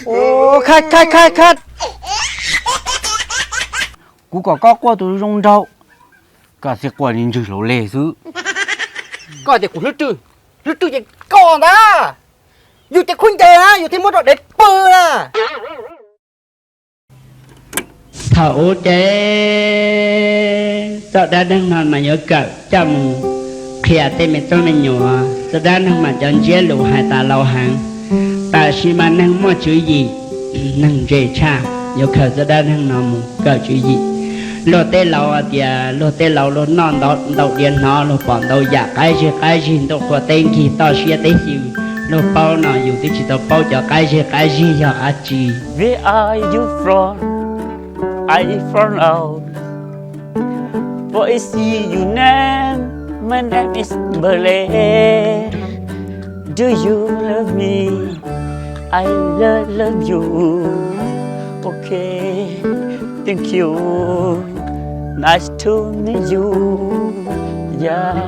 Khab, khab, khab, khab. Kuv kom koj quaj tus zoo nraug, koj txawm quaj li ntswg hlau lej xwb. Koj tias kuv hlwb rwg, hlwb rwg ces koj ntag. Yus ces khaub ncaws na, yus thiaj muab rau dev pw na. Thaum ub ces txoj dab neeg no mas yuav kawm coj mus qhia tej me tub me nyuam. Txoj dab neeg mas cov ntsiab lus hais tas laus heev, tab sis mas neeg muaj tswv yim, neeg ntse tshaj yuav khaws txoj dab neeg no mus kawm tswv yim. Luag tej laus tias luag tej laus luag noj ntau diav hnov, luag pom ntau yam qab zig qab zig, ntuj qhua teb nkig toj siab teb xyw. Luag paub no yus twb tsis tau paub cov qab zig qab zig yog dab tsi. Where are you from? I from Laos. What is your name? My name is Berlin. Do you love me? I love, love you. Okay, thank you. Nice to meet you. Yeah,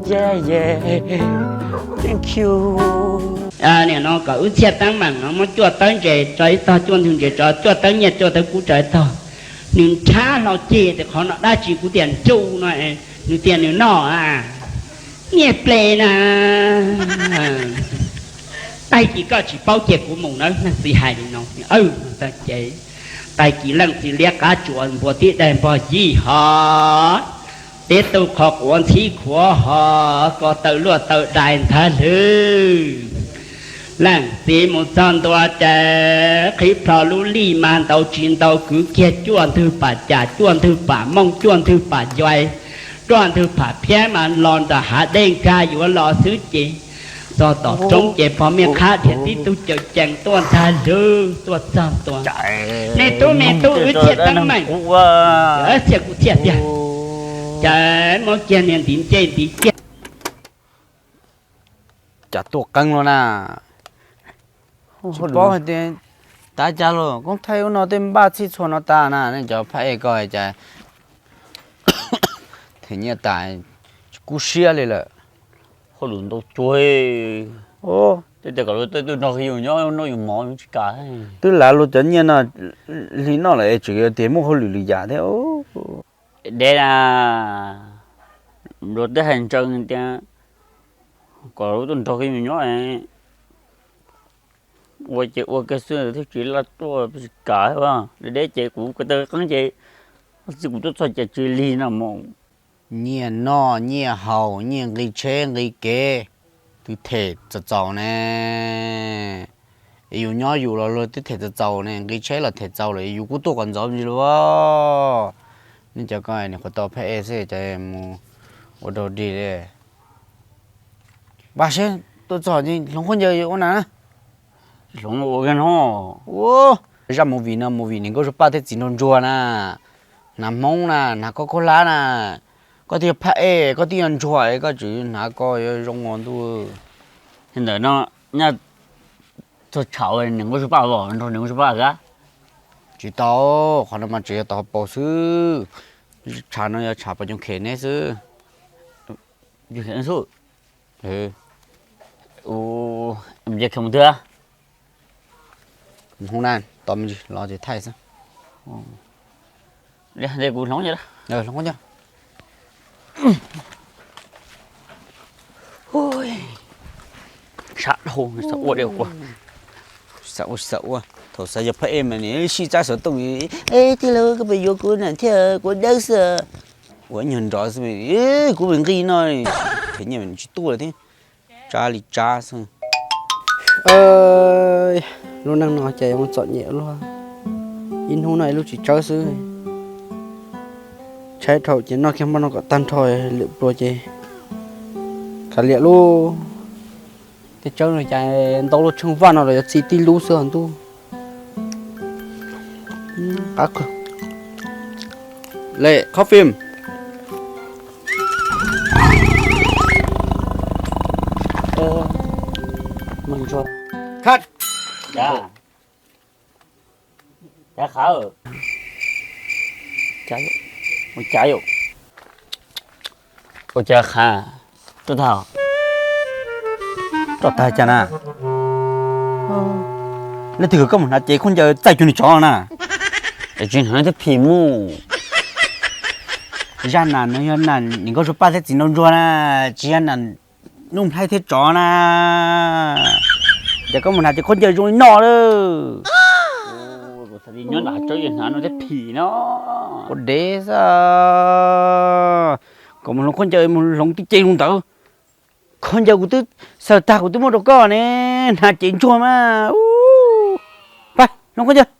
yeah, yeah. Thank you. Nim no kom wb txhiaj teeb meem no muab cuaj tawb ntses tso ib tog, cuaj ntwg ntses tso, cuaj tawb nyiaj cuaj tawb kub tso ib tog. Nws nrhab hlo ceg tias qhov no dab tsi, kuv tias nruj no, nws tias nws noj nyiaj ple na. Tag kis koj tsis paub cia kuv mus na, leej txiv hais li no. Ces tag kis leej txiv liab qab tsuas npua tib daim npog yij hov, tib tug qhov quav ntxhib khuav hov, ko taw luaj taw dais nthav hlwb. Leej txiv mus txog ntua ces qhib plho lub lij mas ntau tsis ntau kwv kiag cuaj ntwg pam cas, cuaj ntwg pam mooj, cuaj ntwg pam yais, cuaj ntwg pam phiab mas los nram hav dej nkag yuav los xwb ces txog tom roob ces pog mej qhab dhia tib tug caws cees tuaj ntag hlwb tuaj txog ntua. Me tub, me tub, wb txhiaj teeb meem, txhiaj kuv txhiaj tiag. Cas muab kiag niag ntiv ncej ntiv ciaj. Cas tuaj qeeb no na. Tsis paub hais tias tav cas los koob thaij ub no tej npaj txhij txhua no tas na, nej cov phab ej ko cas them nyiaj tas tsis kub siab li lawm. Hauj lwm ntau cuag, tej tias kom luag tej tuaj nrog yus nyob noj yus mov tsis kam. Twb lav luag cov nyiaj no hli noj lawm es tseem yuav tias muaj hauj lwm lwm yam thiab. Deb na, luag twb hais ntsees tias kom luag tuaj nrog yus nyob, ua ces ua kiag xwb thiaj tsis laj tuaj tsis kam. Deb deb ces kuv ko taw qeeb ces txij kuv tuaj txog ces tsis lig no mus. Nyiaj noj nyiaj haus, nyiaj nqi tsheb nqi kev, twb them txaus txaus ne. Es yus nyob yus los luag twb them txaus txaus ne, nqi tsheb los them txaus lawm, yus kuj tuaj kom ntxov ntsis lawm. Nej cov ko nim qhuav tau phab ej xwb cas mus ua dog dig li. Vaj seb tuaj txog ces hloov khaub ncaws ua na. Hloov ua no. Zaj movie no movie niam nkauj Zuag Paj thiab txiv nraug ntsuag na. Hnav hmoob na, hnav koj khaub hlab na. Koj twb yog phab ej, koj twb yog ntsuag es koj tseem hnav ko yuav zoo ua ntuj. Li ntawm no nyaj txog tsham niam nkauj Zuag Paj os, nrog niam nkauj Zuag Paj kab. Tsis tau, qhov no mas tseem yog tau hauv paus xwb. Tshav no yog tshav pos coom khem neb xwb. Mus twg? Mus hauv na, tos me ntsis los ces thaij xwb. Kuv hloov, hloov. Xav ua, xav ua, thaum xav yog phab ej mas nim sib txab xov tooj, tij laug koj puas yuav kuv na thiab kuv dawb xwb. Ua nyuag nrov xwb, kuv nqi no, them nyiaj tsis tuaj thiab. Tsab li tsab xwb. Lub neej no ces ua txom nyem luaj, ib hnub no ib lub tsis tsawb xwb. Tshaib dhau ces noj kiag npoj no kom tag nrho, lwm pluas ces kav liam lauj. Tej tsawb no cas ntau luaj, tsheej vaj no los yuav txi tib lub xwb ntuj. Qab qhwg. Lem, qhob fim. Cut. Cas khav, ua cas khav, tuaj tag, tuaj tag cas na. Leej twg kom koj mus hnav cev khaub ncaws txaij cuag niag tsov na? Es tsis hnav thiab phim mus. Zaj nas no yog nas niam nkauj Suav Paj thiab txiv nraug ntsuag na, tsis yog nas nuj nplhaib thiab tsov na. Ces koj mus hnav cev khaub ncaws zoo li no lawm. Nyob nram Hais Tsawb hnav no thiab phim no. Ua dev xwb. Kom mus hloov khaub ncaws mus hloov tib ce zoo ntawd. Khaub ncaws kuv twb xaws tag kuv twb muab rau koj ne, hnav cev ntsuag mas. Pab hloov khaub ncaws.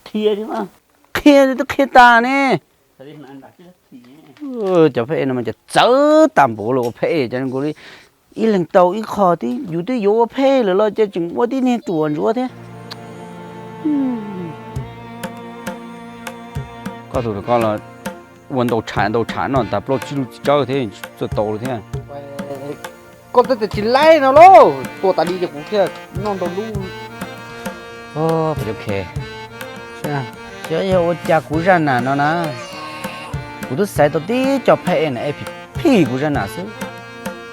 Qhia twb qhia tas ne. Cov phab ej no mas cov txawv tag npaum los ua phab ej cov nkaus li. Ib leeg tau ib qho, yus twb yuav ua phab ej lawm los ces tseem ua tib niag ruam ntsuav thiab. Koj tus koj los ua ntau tsham ntau tsham noj tas plaub tsib lub txiv tsawb thiab txawj tau thiab. Koj twb tias tsis laib no lauj, tua tas li ces kuv thiaj noj ntau lub. Xyov yog ua cas kuv zaj nam no na, kuv twb xaiv tau tib co phab ej na ej phim phim kuv zaj nam xwb,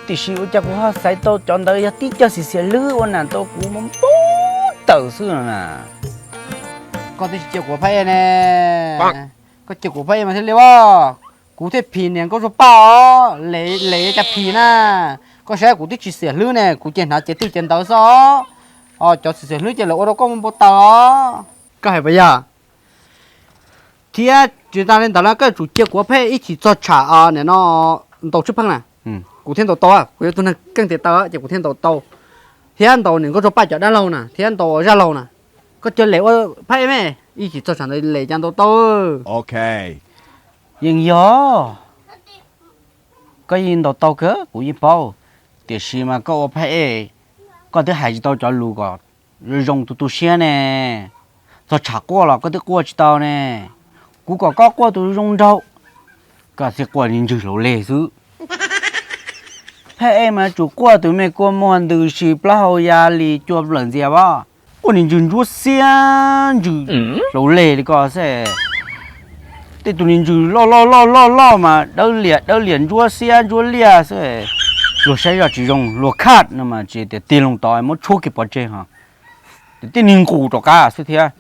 tiam sis ua cas kuv ho xaiv tau cov ntawd yog tib co xiam xiam hlwb ua nam tau kuv mus npau taws xwb no na. Koj twb tsis cia kuv phab ej ne, koj cia kuv phab ej mas thiaj li os. Kuv thiaj phim niam nkauj Suav Paj os, les cas phim na. Koj saib kuv twb tsis xiam hlwb ne, kuv ces hnav cev twg cev ntawd xwb os. Cov xiam xiam hlwb ces lawv ua rau koj mus npau taws os. Koj hais puas yog? Thiab tsis tas li ntawd na, koj yuav tsum cia kuv phab ej ib chim txog tsham nim no ntaus tshuab pheej na, kuv thiaj ntaus tau. Kuv yog tus neeg keej tes taw ces kuv thiaj ntaus tau, thiab ntaus niam nkauj Suav Paj cov dab laug na thiab ntaus zaj laug na. Koj cia les ua phab ej me, ib chim txog tsham ntawd les cas ntaus tau. Yeej yog, koj yeej ntaus tau kawg kuv yeej paub, tiam sis mas koj ua phab ej, koj twb hais tsis tau cov lus kom zoo tu tu siab ne. Txog tsham quaj los koj twb quaj tsis tau ne. Kuv kom koj quaj tus zoo nraug, koj thiaj quaj niag ntswg hlauv leg xwb. Phab ej mas tsum quaj tus me kua muag ntws si plaub hau ya li cua nplawm ntxias as. Quaj niag ntswg ntsuab xiab ntswg hlauv leg li ko xwb. Tej tus niag ntswg loj loj loj loj loj mas dawb liam dawb liam ntsuab xiab ntsuab liaj xwb. Luag saib zoj tsis zoo, luag khaj no mas tsis tias tig loo tod muab tshuab kiag pov tseg ho. Tej niag nqus rov qab xwb thiab.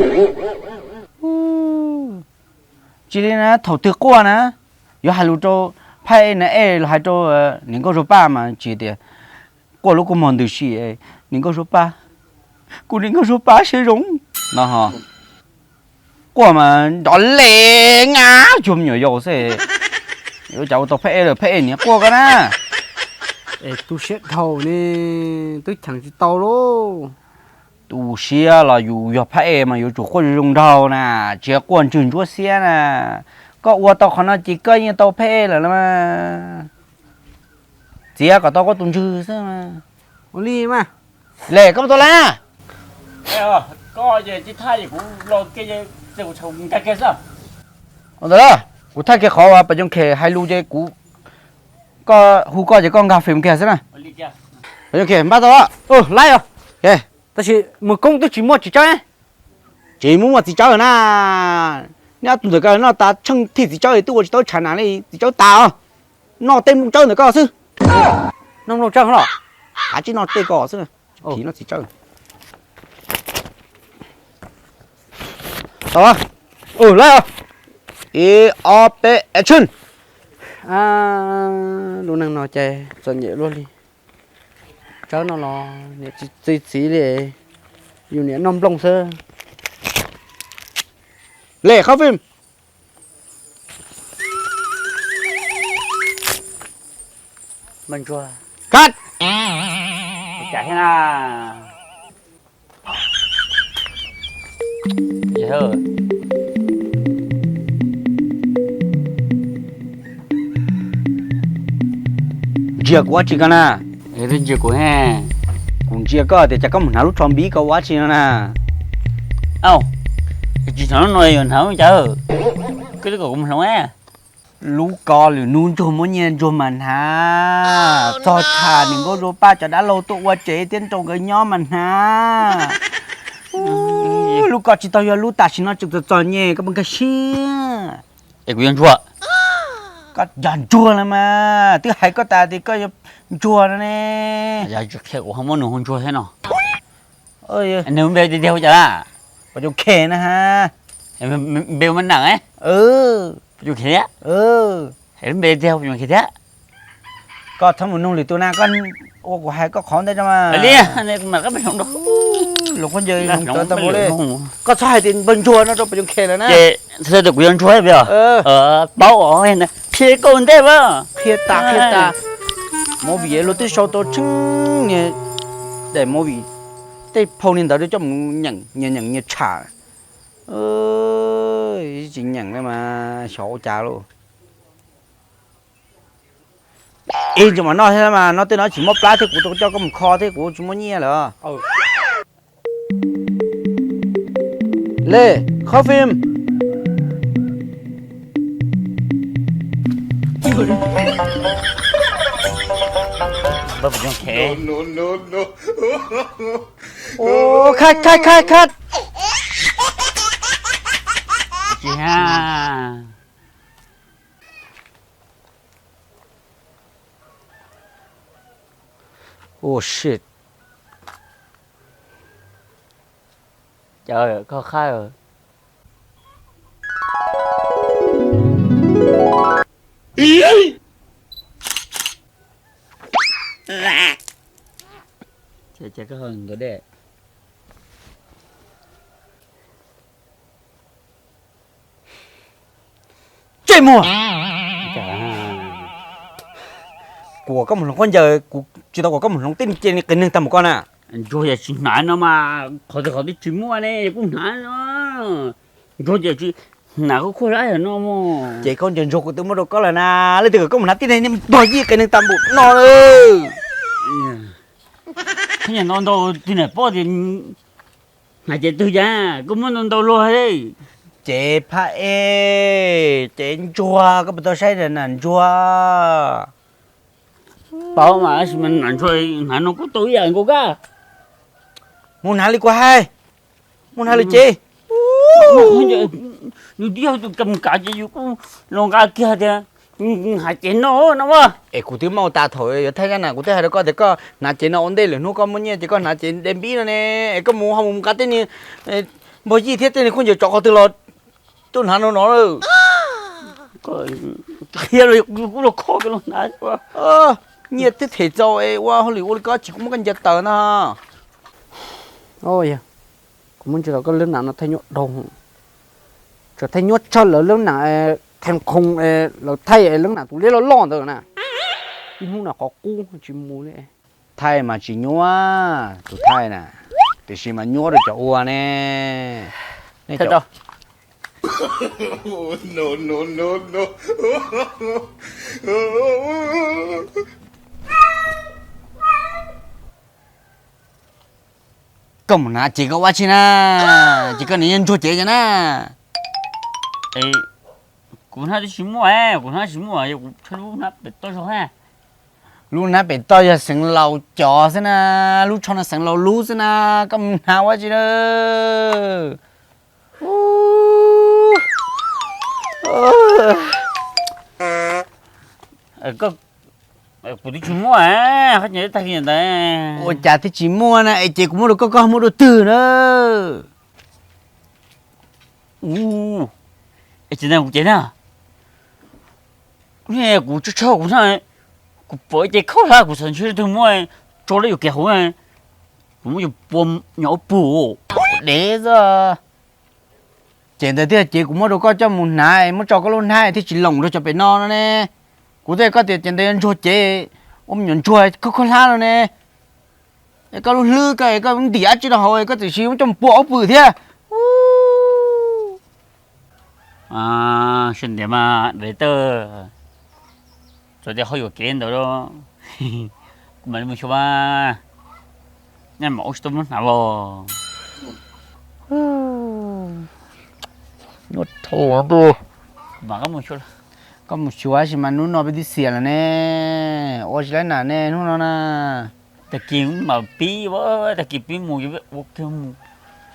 Tsis li na, thaum twg quaj na, yuav hais lus rau phab ej na, ej los hais rau niam nkauj Suav Paj mas tsis tias quaj lub kua muag ntws si, niam nkauj Suav Paj, kuv niam nkauj Suav Paj siab zoo no ho. Quaj mas nrov le nga cuag me nyuam yaus xwb. Yuav cas ua tau phab ej lawm, phab ej niam quaj koj na. Es tu siab dhau ne, twb cheem tsis tau lauj. Tu siab los yus yog phab ej mas yuav tsum quaj zoo zoo nraug na, tsis yog quaj ntswg ntsuab xiab na. Koj ua tau qhov no ces koj yeej tau phab ej lawm los mas. Txiav kom tau koj tus ntswg xwb mas. Ua li mas. Le koj mus tau lawm. Ua ntawd, kuv thaij kiag qhov uas Pas Yoos Khes hais lus ces kuv, koj hu koj ces koj nkag fem kiag xwb na. Pas Yoos Khes npaj tau, laib os. Tab sis mus koob twb tsis muaj txiv tsawb. Tsis muaj muaj txiv tsawb na. Neb ob tug ntawm ko noj tas tsheej thij txiv tsawb twb ua tsis tau tshav nam li, txiv tsawb tas os. Noj tej nplooj tsawb ntawm ko xwb. Noj nplooj tsawb los? Kav tsij noj tej ko xwb. Phim noj txiv tsawb. Tau, laib os. Ib ob peb action. Lub neej no ces txom nyem luaj li. Tsawb no los niam tsis txi txiv li, yus niam noj nplooj xwb. Le qhov fim. Cut. Ntsia kuv ua tsi ko na? Ntsia kuv, kuv ntsia koj tias cas koj mus hnav lub tsho npib ko ua tsi no na? Au, tsis hnav lub no yuav hnav lub cas? Koj twb kom kuv mus hloov. Lub ko lwm hnub ntsuag muaj nyiaj ntsuag mas hnav. Txog tsham niam nkauj Zuag Paj cov dab laug tuaj ua tsev thiab nrog nkawd nyob mas hnav. Lub ko tsis tau yog lub tam sim no tseem txom txom nyem, koj puas nkag siab? Es kuv yog ntsuag. Koj yog ntsuag los mas, twb hais koj tas tias koj yog ntsuag no ne. Yog tsis qhia kuv ho muab nws hu ntsuag thiab no. Nws npe tiag tiag hu cas? Pov Coos Khes na ha. Npe mas nam, Pov Coos Khes thiab. Lub npe tiag Pov Coos Khes thiab. Koj txhob mus nug lwm tus na, koj ua kuv hais koj qhov ntej mas. Li, kuv mam qab peb hloov rau. Hloov khaub ncaws hloov tawv tag npaum li. Koj txhob hais tias npawg ntsuag no rau Pov Coos Khes lawm na. Ces txhob tias kuv yog ntsuag os. Paub os, qhia koj ua ntej as. Qhia tas qhia tas. Movie luag twb sau tau tsheej niag daim movie, tej phau niag ntawd coj mus nyeem nyias nyeem nyias tsham. Tsis nyeem li mas xyov ua cas lauj. Ib tsis mam noj thiab mas, noj tej no tsis muaj plab thiab, kuv tau coj koj mus kho thiab, kuv tsis muaj nyiaj lawm. Li, khob fim. Khaj khaj khaj khaj. Oh shit. Caw koj qhaib. Ces koj nkawd dej. Tsej muag! Kuv kom koj mus hloov khaub ncaws, kuv tsis tau kom koj mus hloov tej niag qias neeg tag npaum koj na. Ntsuag yam tsis hnav no mas qhov twg qhov twg tsis muaj ne, kuj hnav no. Ntsuag yam tsis hnav khaub khaub hlab yam no mus. Ces khaub ncaws ntsuag kuv twb muab rau koj lawm na, leej twg kom koj mus hnav tej niag npog yij qias neeg tag npaum no lawm. Khaub ncaws no ntau tig nam poj tias hnav cev twg cas koj muab ntau ntau luag li. Cev phab ej, cev ntsuag, koj puas tau saib na, ntsuag. Paub mas, tab sis mas nam ntsuag hnav no kuj tau ib yam nkaus kab. Mus hnav li kuv hais, mus hnav lwm cev. Nws twb yog tus kam kav ces yus kuj los nqa kiag tias hnav cev no no as. Es kuv twb muaj tas thaum yuav thaij zaj na, kuv twb hais rau koj tias koj hnav cev no ua ntej, lwm hnub koj muaj nyiaj ces koj hnav cev de npib no ne, es koj mus ho mus nqa tej niag npog yij thiab tej niag khaub ncaws tsov qhov twg los tuaj hnav no no lawm. Qhia los kuv los kho los hnav. Nyiaj twb them txaus es ua hauj lwm ua li koj tsis muab koj ncaws tawm ntag. Kuv muab ntsia rau koj lub nam no thaij nyuaj dhau, tsuas thaij nyuaj tshaj lawv lub nam Khees Khoos, lawv thaij lub nam tus liab loj loj ntawd na. Ib hnub no qhov qub tsis mus li. Thaij mas tsis nyuaj, tus thaij na, tiam sis mas nyuaj rau cov ua ne. Koj mus hnav cev koj ua tsi na, ces koj niam yog ntsuag cev cas na. Kuv hnav twb tsis muaj, kuv hnav tsis muaj, yog kuv tsho lub hnav pem toj zog na. Lub hnav pem toj yog xeev laus cov xwb na, lub tsho no xeev laus lub xwb na, koj mus hnav ua tsi na. Kuv twb tsis muaj, qhov tag kis ntawd. Ua cas twb tsis muaj na, es ces kuv muab rau koj, koj muab rau twg na? Es ces ntawd kuv ces na, kuv tshawb tshawb kuv na, kuv pom ib ce khaub hlab kuv xav ntshe leej twg muab tso lawm yuav kev hauv, kuv muab yuav pua nyo ua pug dev xwb. Ces ntawd thiaj ces kuv muab rau koj coj mus hnav, muab tso koj lub hnab thiaj tsis loom rau cov pem no no ne. Kuv thiaj koj tias ces ntawd yog ntsuag cev, ua me nyuam ntsuag khaub khaub hlab no ne. Es koj lub hlwb koj es koj ntim dab tsi rau hauv es koj txawm siv muab coj mus pua ua pug thiab. Sab ntiav mas daim tawj, txawm tias ho yuam kev ntawd, kuv mam li mus xyuas mas, nej mam ua tsis tau muab hnav los. Nyuaj dhau ntuj. Koj mus xyuas tab sis mas hnub no peb twb xiam lawm ne, ua tsis laib nam ne hnub no na. Tag kis mam pib, tag kis pib mus ua kiag mus,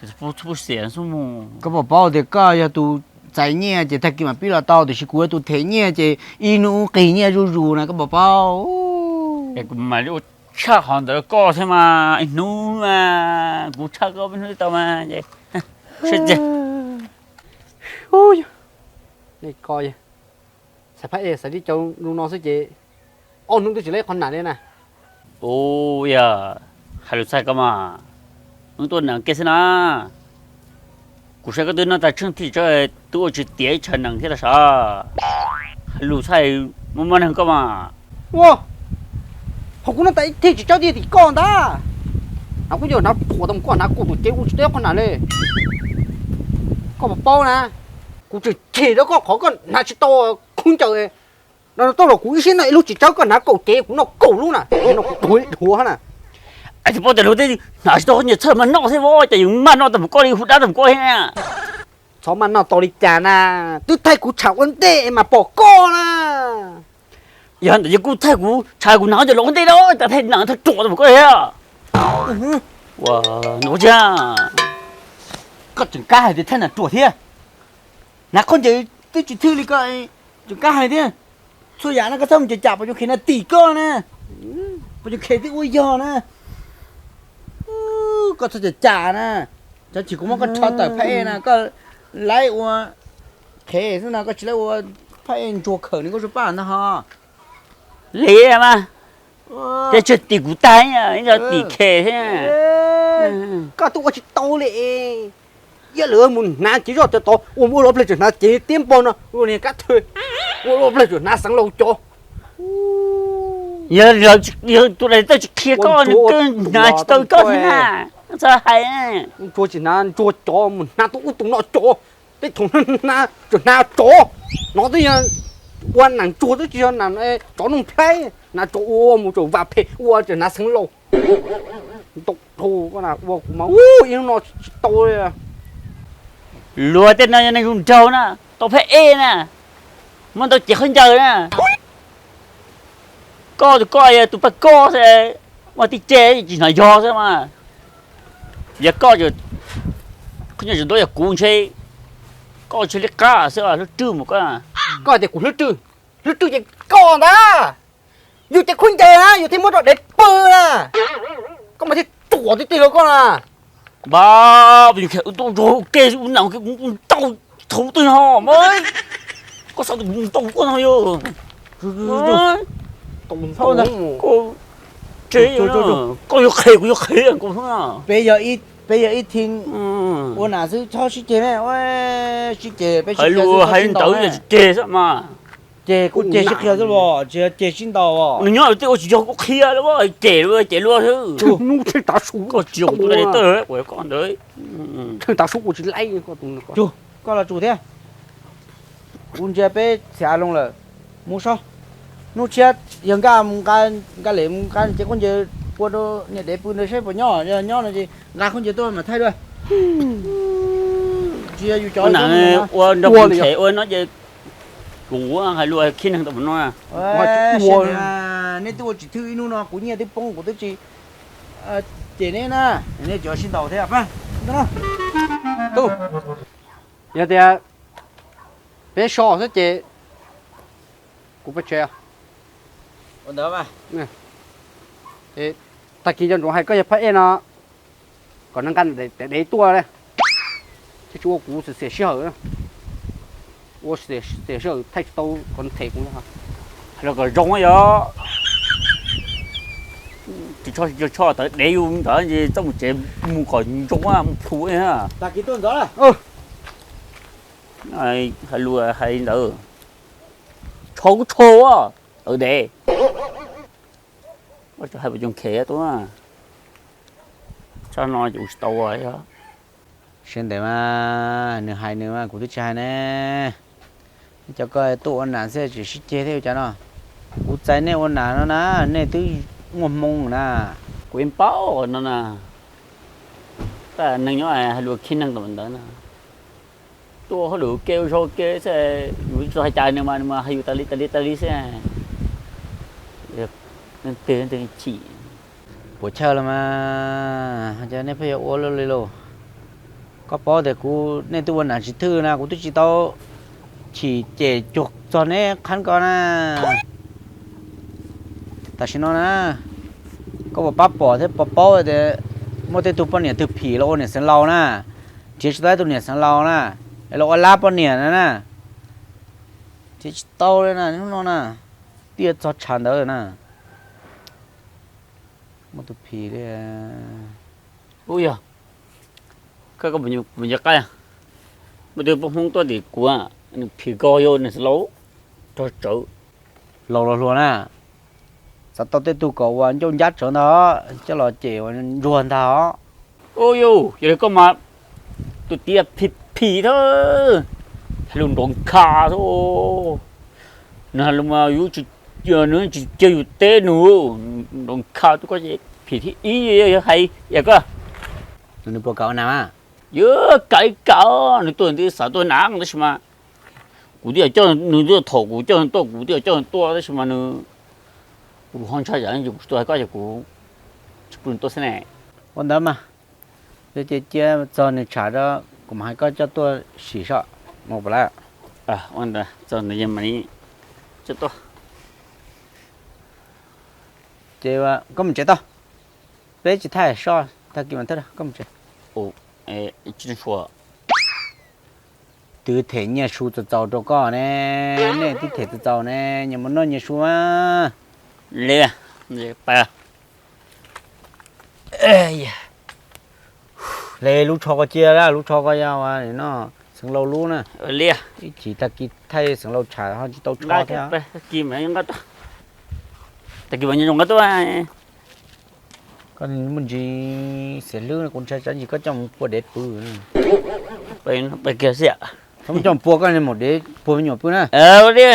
txhob pub xiam xwb mus. Koj puas paub tias koj yog tus txais nyiaj ces tag kis mam pib los tau, tiam sis kuv yog tus them nyiaj ces ib hnub qig nyiaj zuj zus na, koj puas paub? Es kuv mam li ua Tshaj qhov ntawd koj thiab mas, ib hnub mas kuv tshaj koj ib hnub tau mas. Sib txiag. Nej ko, xav phab ej xav tib cov zoo no xwb ces ob hnub twb tsis laib qhov nam li na. Ub, yog hais lus txhais koj mas, wb tuaj nam kiag xwb na. Kuv saib koj twb noj tas tsheej thij tsawb, twb ua tsis tiav ib tshav nam thiab tag sav. Hais lus txhais, muaj muaj neeg koj mas. Ua, ho kuv noj tas ib thij tsis tsawb tiag tim koj ntag. Hnav kuj yog hnav ruam tau mus koj hnav kuj tus cev ua tsis tau qhov nam li. Koj puas paub na, kuv tseem cem rau koj qhov koj hnav tsis tau khaub ncaws. No tau los kuv ib siab noj ib lub tsis tsawb, koj hnav kaum cev kuv noj kaum lub na, no kuv dhuav ib dhuav na. Es tsis paub tias luag tej hnav tsis tau qhov nyias txhawj mas noj thiab, cas yeej maj noj tau mus koj li hu dab tau mus koj thiab. Txhob maj noj tau li cas na, twb thaij kuv tsham ua ntej mas pom koj na. Yog ntawd ces kuj thaij kuv tsham kuv hnav cov los ua ntej na, cas thaij nam thaij ruam tau mus koj thiab. Ua, nws ua tsi, koj tseem kab hais tias thaij nam ruam thiab. Hnav khaub ncaws twb tsis thwj li koj, tseem kab hais thiab. Txhua yam no koj txhob mus cam cam Pov Coo Khes na, tim koj na. Pov Coo Khes twb ua yog na. Koj txhob cam cam na. Cov chim kuv muab koj rho tawm phab ej na, koj laib ua qhev xwb no, koj tsis laib ua phab ej ntsuag khawm nws koj zuj paj ntag ho. Li mas, ces tseg tim kuv tag, ib co tim Khes thiab. Koj twb ua tsis tau li. Yog lawv mus hnav cev zoj cov tod ua ua luaj pliag tseem hnav cev tiab npog no ua niag kab thw, ua luaj pliag tseem hnav xeev laus cov. Yog tus dais tawj tsis qhia koj, nws twb hnav tsis tau koj thiab na. Txhob hais. Ntsuag tsis hnav ntsuag cov, mus hnav tus ub tus no cov. Tej thaum hnav tseem hnav tsov, no twb yog ua nam ntsuag twb tsis yog nam tsov Nuj Nplhaib, hnav tsov ua mus tseem vam phem ua tseem hnav xeev laus. Ntau dhau ua kuv mas ib hnub no tsis tau li. Luag tej no yog neeg zoo nraug na, tau phab ej na, muaj ntau cev khaub ncaws na. Koj tus koj yog tus paj koj xwb, muaj tib ce tsis hnov yog xwb mas. Yog koj, khaub ncaws tsis ntuav yog kuv ntshe, koj ntshe liab qab xwb, hlwb rwg mus koj. Koj tias kuv hlwb rwg, hlwb rwg ces koj ntag. Yus ces khaub ncaws na yus thiaj muab rau dev pw na. Koj mas thiaj ruam tiag tiag rau koj na. Npab, ua ke ua nam ntau thaum twg ho mas, koj xav tus ntau koj no yog. Koj yuav qhev kuv yuav qhev. Peb yog ib team ua nam xwb txhob sib ceg ne, sib ceg peb sib ceg xwb, hais ntawd tsis ceg xwb mas. Ceg kuj ceg sib qhia xwb los tsis yog ceg sib ntaus. Nws nyob tej ua tsis yog kuv qhia lawm, cem luag cem luag xwb. Hnub tsheej tav su koj tsis yog kuv tus dais tawj, kuv yog koj ntawd. Tsheej tav su ua tsis laib. Koj los tsum thiab. Kuv ntsia peb txiav loo lawm, mus so. Hnub tshiab yog nkaj mus nqa, nkaj lem mus nqa cev khaub ncaws pua rau niam dev pw ntawd saib puas nyob, yog nyob no ces nqa khaub ncaws tuaj mam thaij dua. Tsis yog yus cov ua nrog kuv ntshe ua no ces kuv hais lus khib neeg tau mus no. Nej twb ua tsis thwj ib hnub no kuv nyiaj twb poob kuv twb tsis cem neb na, nej cov sib ntaus thiab. Yog tias peb so xwb ces kuv pab tsev. Tag kis nco ntsoov hais koj yog phab ej no, kom nqa dev tuaj, thiaj tsis ua kuv xiam sij hawm, ua xiam sij hawm thaij tsis tau kom them kuv. Hais los kom zoo yog, tsis txhob tsis txhob tawv dev yus ntawd ces txhob mus tsev, mus kom zoo mus plhu. Tag kis tuaj ntxov. Hais lus hais ntawd, tsho kuj tsho, tawv dev. Hais Pov Coo Khes tuaj, txhob no ces ua tsis tau yog. Sawv ntawd mas nws hais nws mas kuv twb tsis hais ne. Nej cov ko tuaj ua nam xwb tseem sib ceg thiab ua cas no. Kuv txais nej ua nam no na, nej twb muaj hmoo na. Kuv yeej paub no na, neeg nyob hais lus khib neeg tam ntawd na. Tuaj hauj lwm ua ke ua zog ua ke xwb, yus tsis hais cas nws mas nws mas hais yus tas li tas li tas li xwb. Leej twg leej twg chim. Puas chawj los mas, cas nej pheej yuav ua luaj li lauj? Koj paub tias kuv nej twb ua nam tsis thwj na, kuv twb tsis tau chim cem cuag txog neb qhab ko na. Tam sim no na, Koj puas pab pom thiab puas paub tias muaj tej tug poj niam twg phim los ua niam xeev laus na, nrhiav tsis tau ib tug niam xeev laus na, es los ua lab poj niam na na, nrhiav tsis tau li na, hnub no na, twb yuav txog tshav ntawd na. Muaj tus phim li. Ub yog, koj puas nco qab, muaj tus poj Hmoob tuaj tim kuv, nws phim koj yog niam xeev laus, rog tsawv. Laus los hluas na, xav tau tej tug kom ua ncauj ncab tsawv ntag, coj los cem ua ntsuag ntag os. Ub yus, yog li koj mas tus txiv phim phim thab, hais lus nrov nkha thab. Nws hais lus mas yus tsis, nws tsis cog yus teb nws, nrov nkha tub koj phim thib ib hais yam koj. Nws puas kam ua nam? Yuav kam li kam, nws tuaj nws xav tuaj nam tab sis mas kuv twb coj nws tuaj, thaum kuv coj nws tuaj kuv twb coj nws tuaj tab sis mas nws, kuv ho ntshai tsam kuv tuaj hais koj ces kuv tsis pub nws tuaj xwb ne. Ua ntawd mas, cia cia txog nws tsham rau kuv mam hais koj coj tuaj sim soj mus pam lawm. Ua ntawd txog ntawd mam li coj tuaj. Ces koj mus tsev tau, peb tsis thaij soj, tag kis mas thawj koj mus tsev. Twb them nyiaj su txaus txaus rau koj ne, nej twb them txaus txaus ne, nyias mus noj nyias su mas. Li, li lub tsho ko cia, lub tsho ko yog no, xeev laus lub na. Li, ib chim tag kis thaij xeev laus tsham ho tsis tau tsho thiab. Tag kis mas nqa tuaj. Koj muaj ntsis xiam hlwb, kuv ntshai tsam ntsis koj coj mus pua dev pw. Txhob coj mus pua koj mus dev puag me nyuam pw na. Li.